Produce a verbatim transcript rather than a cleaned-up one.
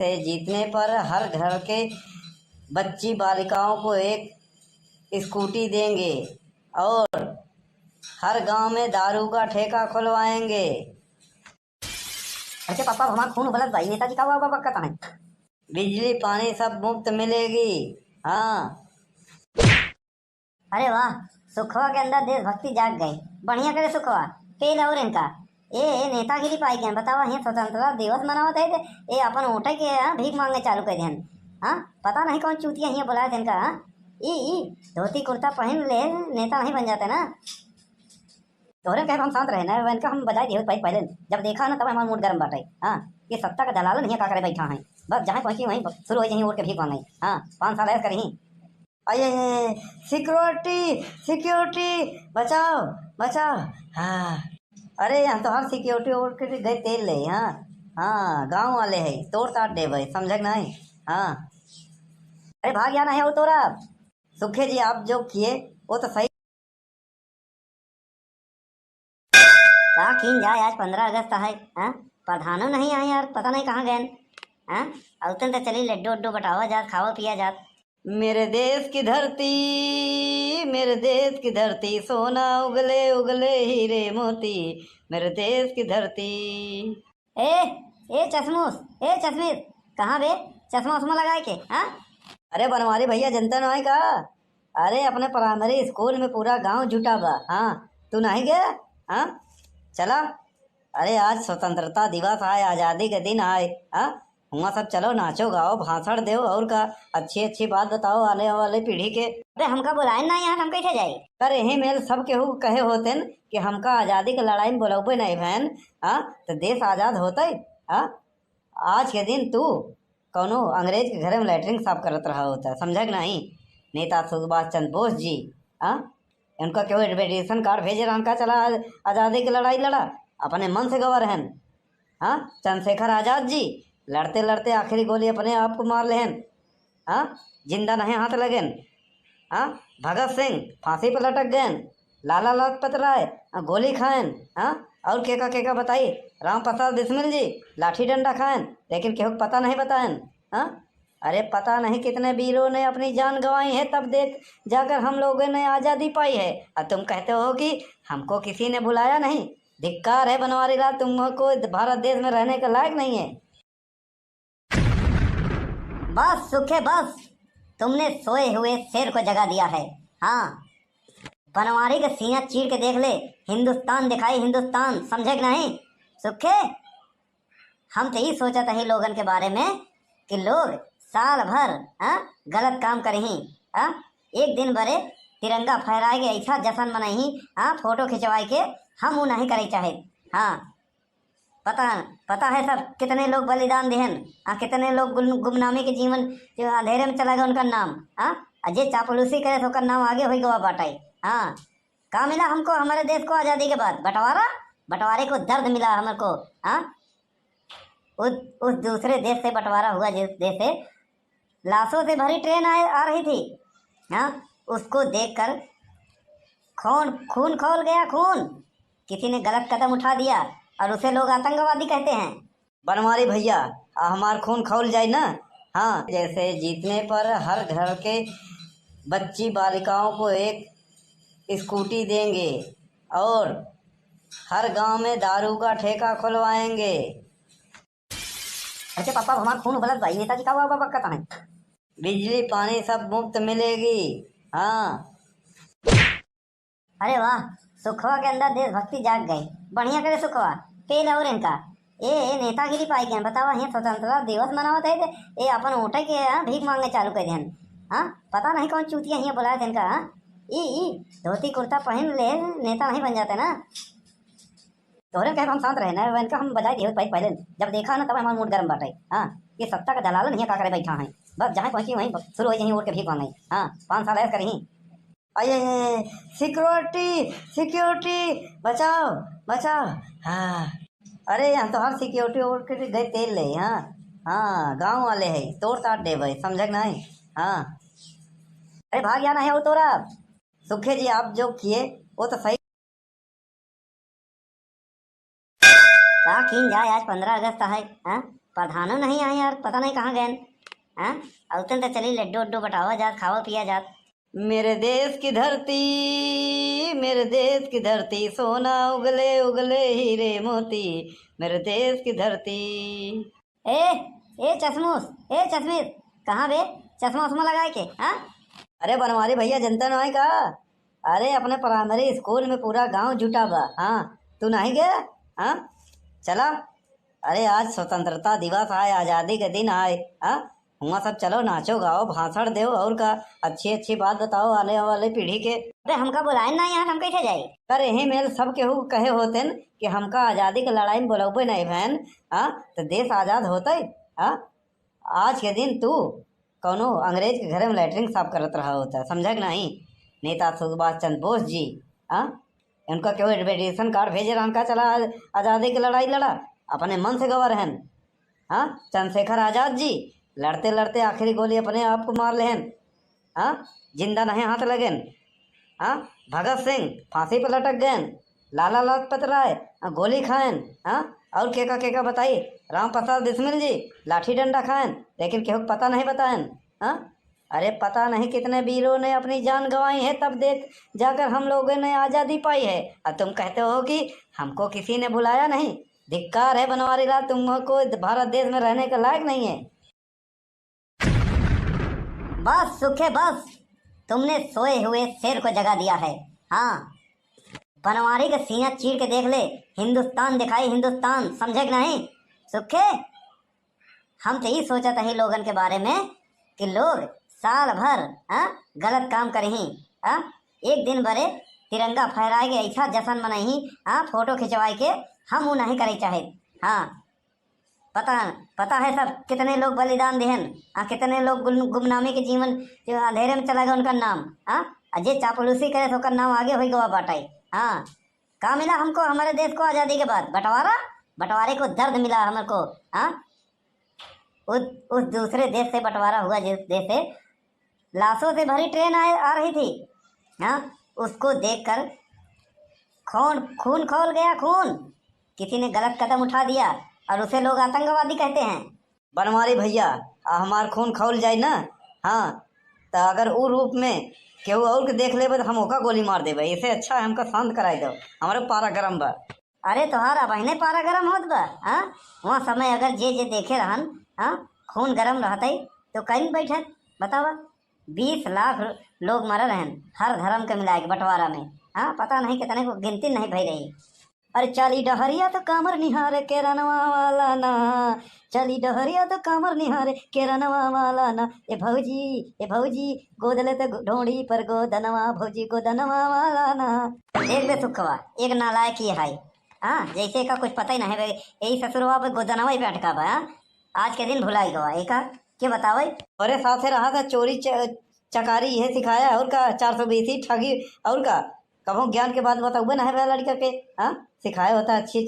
से जीतने पर हर घर के बच्ची बालिकाओं को एक स्कूटी देंगे और हर गांव में दारू का ठेका खुलवाएंगे। अच्छा पापा, हमार खून उबलत बा, ई नेताजी का हुआ बा, बक्का ताने? बिजली पानी सब मुफ्त मिलेगी। हाँ। अरे वाह, सुखवा के अंदर देशभक्ति जाग गई। बढ़िया करे सुखवा, पेल और इनका। ए, ए नेतागिरी पाई गए, बतावा, ये स्वतंत्रता दिवस मनावत है, ए अपन वोटे के, हाँ, भीख मांगे चालू कर देन। हाँ, पता नहीं कौन चूतिया हियाँ बुलाए थे इनका, हाँ। ई, ई धोती कुर्ता पहन ले, नेता नहीं बन जाते ना। तोहरे कहे हम शांत रहे ना, इनका हम बजाय दिए पहले, पहले जब देखा ना तब हमारा मूड गर्म बाटे। हाँ, ये सत्ता का दलालन हियाँ का करे बैठा है, बस जहाँ पहुँची वहीं शुरू हो जाइए उठ के भीख मांगे। हाँ, पाँच साल ऐसा करी। अरे, सिक्योरिटी, सिक्योरिटी, बचाओ, बचाओ। हाँ। अरे, हम तो हर सिक्योरिटी उठ के गए तेल ले, हाँ। हाँ, गाँव वाले है, तोड़ ताड़ देबे, समझे के नहीं? हाँ। अरे, भाग जाना है वो तोरा। सुखे जी, आप जो किए, वो तो सही। का कीन जाए, आज पन्द्रह अगस्त है, हाँ? प्रधानो नहीं आए यार, पता नहीं कहाँ गए, हाँ? अउतन तो चली लड्डू उड्डू बटावा जात, खावा पिया जात। मेरे देश की धरती, मेरे देश की धरती, सोना उगले उगले हीरे मोती, मेरे देश की धरती। ए, ए चश्मूस, ए चश्मीस, कहाँ बे? चश्मा उश्मा लगाए के, हाँ? अरे बनवारी भैया, जनता नहीं का? अरे अपने प्राइमरी स्कूल में पूरा गांव जुटा बा, हाँ? तू नहीं गया? हाँ, चला। अरे आज स्वतंत्रता दिवस आए, आजादी के दिन आए, हाँ? हुआं सब चलो, नाचो गाओ, भाषण देओ, और का अच्छी अच्छी बात बताओ आने वाले पीढ़ी के। अबे हमका बुलाए ना यहाँ, हम कैसे जाए? अरे यही मेल सब केहू कहे होतेन कि हमका आजादी के लड़ाई में बुलौबे नहीं भैन, हाँ? तो देश आजाद होते, हाँ? आज के दिन तू कौनो अंग्रेज के घरे में लैट्रिन साफ करत रहा होता, समझा कि नहीं? नेता सुभाष चंद्र बोस जी, हाँ? उनका केहू एडवर्टाइजेशन कार्ड भेजे रहन का, चला आज आजादी के लड़ाई लड़ा, अपने मन से गवा रहन। हाँ, चंद्रशेखर आजाद जी लड़ते लड़ते आखिरी गोली अपने आप को मार लेहन। हाँ, जिंदा नहीं हाथ लगेन। हाँ, भगत सिंह फांसी पर लटक गएन, लाला लाजपत राय, हाँ, गोली खाएन। हाँ, और केका केका बताई, राम प्रसाद बिस्मिल जी लाठी डंडा खाएन, लेकिन केहू के पता नहीं बताएन। हाँ, अरे पता नहीं कितने वीरों ने अपनी जान गंवाई है, तब देख जाकर हम लोगों ने आजादी पाई है, और तुम कहते हो कि हमको किसी ने बुलाया नहीं। धिक्कार है बनवारी लाल, तुमको भारत देश में रहने के लायक नहीं है। बस सुखे बस, तुमने सोए हुए शेर को जगा दिया है। हाँ, बनवारी का सीना चीर के देख ले, हिंदुस्तान दिखाई हिंदुस्तान, समझे कि नहीं? सुखे, हम तो ई सोचत हई लोगन के बारे में कि लोग साल भर, हाँ, गलत काम करही, हाँ, एक दिन बरे तिरंगा फहराए के ऐसा जश्न मनइही, हाँ, फोटो खिंचवाए के, हम उ नहीं करे चाहे। हाँ, पता, पता है सब कितने लोग बलिदान दिहन, हाँ, कितने लोग गुम-, गुमनामी के जीवन, जो अंधेरे में चला गया उनका नाम, हाँ, और जे चापलूसी करे तो ओकर नाम आगे हो गवा बाटे। हाँ, का मिला हमको हमारे देश को आजादी के बाद? बंटवारा, बंटवारे को दर्द मिला हमको। हाँ, उस, उस दूसरे देश से बंटवारा हुआ, जिस देश से लाशों से भरी ट्रेन आ, आ रही थी, हाँ, उसको देखकर खून, खून खौल गया, खून। किसी ने गलत कदम उठा दिया और उसे लोग आतंकवादी कहते हैं। बनवारी भैया, आ हमार खून खौल जाए ना। हाँ, जैसे जीतने पर हर घर के बच्ची बालिकाओं को एक स्कूटी देंगे और हर गांव में दारू का ठेका खुलवाएंगे। अच्छा पापा, हमार खून उबलत बा, ई नेताजी का हुआ बा, बक्का ताने? बिजली पानी सब मुफ्त मिलेगी। हाँ। अरे वाह, सुखवा के अंदर देशभक्ति जाग गई। बढ़िया करे सुखवा, पेल और इनका। ए, ए नेतागिरी पाई गए, बतावा, हियाँ स्वतंत्रता दिवस मनावत है, ए अपन वोटे के, हाँ, भीख मांगे चालू कर देन। हाँ, पता नहीं कौन चूतिया हियाँ बुलाए थे इनका, हाँ। ई, ई धोती कुर्ता पहन ले, नेता नहीं बन जाते ना। तोहरे कहे हम शांत रहे ना, इनका हम बजाय दिए पहले, पहले जब देखा ना तब हमारा मूड गर्म बाटे। हाँ, ये सत्ता का दलालन हियाँ का करे बैठा है, बस जहाँ पहुँची वहीं शुरू हो जाइए उठ के भीख मांगे। हाँ, पाँच साल ऐसा करी। अरे, सिक्योरिटी, सिक्योरिटी, बचाओ, बचाओ। हाँ, अरे, हम तो हर सिक्योरिटी उठ के गए तेल ले। हाँ, हाँ, गाँव वाले है, तोड़ ताड़ देबे, समझे कि नहीं? हाँ, अरे, भाग जाना है वो तोरा। सुखे जी, आप जो किए, वो तो सही। का कीन जाए, आज पन्द्रह अगस्त है, हाँ? प्रधानो नहीं आए यार, पता नहीं कहाँ गए। हाँ, अउतन तो चली लड्डू उड्डू बटावा जात, खावा पिया जात। मेरे देश की धरती, मेरे देश की धरती, सोना उगले उगले हीरे मोती, मेरे देश की धरती। ए, ए चश्मूस, ए चश्मीस, कहाँ बे? चश्मा उश्मा लगाए के, हाँ? अरे बनवारी भैया, जनता नाहीं का? अरे अपने प्राइमरी स्कूल में पूरा गांव जुटा बा, हाँ? तू नाहीं गया? हाँ, चला। अरे आज स्वतंत्रता दिवस आए, आजादी के दिन आए, हाँ? हुआं सब चलो, नाचो गाओ, भाषण देओ, और का? अच्छी अच्छी बात बताओ आने वाले पीढ़ी के। अबे हमका बुलाए ना यहाँ, हम कैसे जाए? अरे यही मेल सब केहू कहे होतेन कि हमका आजादी के लड़ाई में बुलौबे नहीं भैन, हाँ? तो देश आजाद होते? हाँ, आज के दिन तू कौनो अंग्रेज के घरे में लैट्रिन साफ करत रहा होता, समझा कि नहीं? नेता सुभाष चंद्र बोस जी, हाँ, उनका केहू एडवर्टाइजेशन कार्ड भेजे रहन का, चला आज आजादी के लड़ाई लड़ा? अपने मन से गवा रहन। हाँ, चंद्रशेखर आजाद जी लड़ते लड़ते आखिरी गोली अपने आप को मार लेहन। हाँ, जिंदा नहीं हाथ लगेन। हाँ, भगत सिंह फांसी पर लटक गएन। लाला लाजपत राय, हाँ, गोली खाएन। हाँ, और केका केका बताई, राम प्रसाद बिस्मिल जी लाठी डंडा खाएन, लेकिन केहू के पता नहीं बताएन। हाँ, अरे पता नहीं कितने वीरों ने अपनी जान गंवाई है, तब देख जाकर हम लोगों ने आजादी पाई है। और तुम कहते हो कि हमको किसी ने बुलाया नहीं। धिक्कार है बनवारी लाल, तुमको भारत देश में रहने के लायक नहीं है। बस सुखे बस, तुमने सोए हुए शेर को जगा दिया है। हाँ, बनवारी का सीना चीर के देख ले, हिंदुस्तान दिखाई हिंदुस्तान, समझे कि नहीं? सुखे, हम तो ई सोचत हई लोगन के बारे में कि लोग साल भर, हाँ, गलत काम करही, हाँ, एक दिन बरे तिरंगा फहराए के ऐसा जश्न मनइही, हाँ, फोटो खिंचवाए के, हम ऊ नहीं करे चाहे। हाँ, पता, पता है सब कितने लोग बलिदान देहन, हाँ, कितने लोग गुम-, गुमनामी के जीवन के अंधेरे में चला गया उनका नाम, हाँ, और जे चापलूसी करे तो ओकर नाम आगे होई गवा बाटे। हाँ, का मिला हमको हमारे देश को आजादी के बाद? बंटवारा, बंटवारे को दर्द मिला हमको। हाँ, उस, उस दूसरे देश से बंटवारा हुआ जिस देश से लाशों से भरी ट्रेन आ, आ रही थी, हाँ, उसको देखकर खून, खून खौल गया, खून। किसी ने गलत कदम उठा दिया और उसे लोग आतंकवादी कहते हैं। बनवारी भैया, आ हमार खून खौल जाए ना, हाँ, तो अगर उ रूप में केहू और के देख लेबे तो हम ओका गोली मार देबे। इसे अच्छा है हमका शांत कराई दो, हमारे पारा गरम बा। अरे तोहार अबहिने पारा गरम होत बा, हाँ? वहाँ समय अगर जे जे देखे रहन, हाँ, खून गरम रहतई तो कहीं बैठत, बतावा। बीस लाख रो-, लोग मरल हन हर धर्म के मिलाए के बंटवारा में, हाँ, पता नहीं कितने को गिनती नहीं भई रही। अरे चली डहरिया तो कमर निहारे के रनवा वाला ना, चली डहरिया तो कमर निहारे के रनवा वाला ना, ए भौजी, ए भौजी, गोदले तो ढोड़ी पर गोदनवा, भौजी गोदनवा वाला ना। देख बे सुखवा, एक नालायक ये है, हाँ, जैसे का कुछ पता ही नहीं बे, यही ससुरवा पे गोदनवा ही पे अटका बा, हाँ? आज के दिन भुलाई गवा, एका के बतावे? अरे साथे रहा था चोरी च-, चकारी, यह सिखाया, और का? चार सौ बीसी ठगी, और का? कबो ज्ञान के बात बतावे ना है बे लड़का के, हाँ? सिखाया होता अच्छी